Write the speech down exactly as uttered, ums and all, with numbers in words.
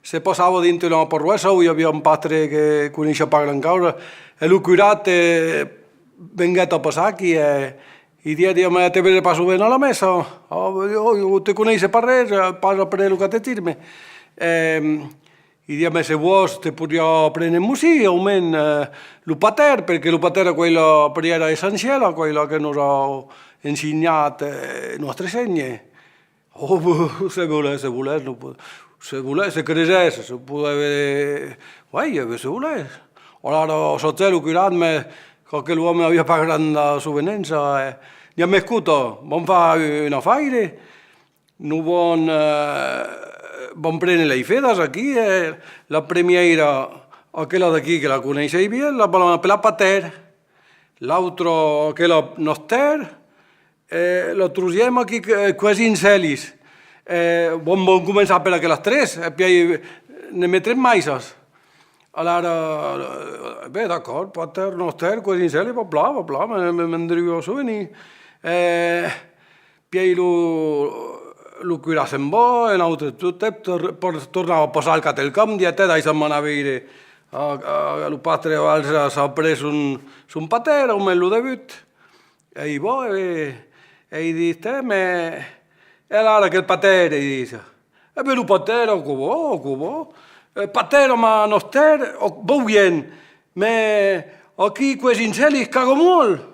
Se passava dins una parròquia ont i aviá un pastre que coneissiá pas grand causa, e lo curat, eh, venguèt a passar aquí, e i diguèt: «Diga, mas te vese pas sovent a la messa?» «Oh, io, io te coneisse pas res, pas après lo catecisme.» E i diguèt: «Mas se vòls, te podriá prene un bocin, au mens, eh, lo pater, perque lo pater aquò's la primièra essenciala, aquò's la que nos a ensenhat, eh, Nòstre Sénher.» «Oh, se volètz, se volètz, lo po-, se volètz, se cresetz, se podètz, oui, eh ben, se volètz.» Alara, sactèt lo curat, mas aquel òme aviá pas granda sovenença, eh. Diguèt: «Mas escota, vam far un afaire, nos vam, eh, vam prene las fedas aquí, eh, la primièra, aquela d'aquí que la coneisses bien, la vam apelar Pater, l'autra, aquela Nòster, e la trosièma aquí, que, Quesincelis. E vam, vam començar per aquelas tres, e pièi, eh, ne metrem maissas.» Alara, eh, ben, d'acòrd, Pater Nòster, Quesincelis, va plan, va plan, me, me, me'n deuriá sovenir. E pièi lo, lo curat se'n va, e nautres tot, eh, tor-, por-, tornava passar al cap del camp, diguèt: «Tè, daissa-m'anar veire, a, a, lo pastre Valls s'a, s'a pres son, son pater, au mens lo debut.» E i va, e, e i ditz: «Tè, mas, e alara aquel pater?» i ditz. «E ben, lo pater, aquò va, aquò va. Eh, Pater, mas Nòster, o, vau bien, mas aquí, Quesincelis, caga molt.»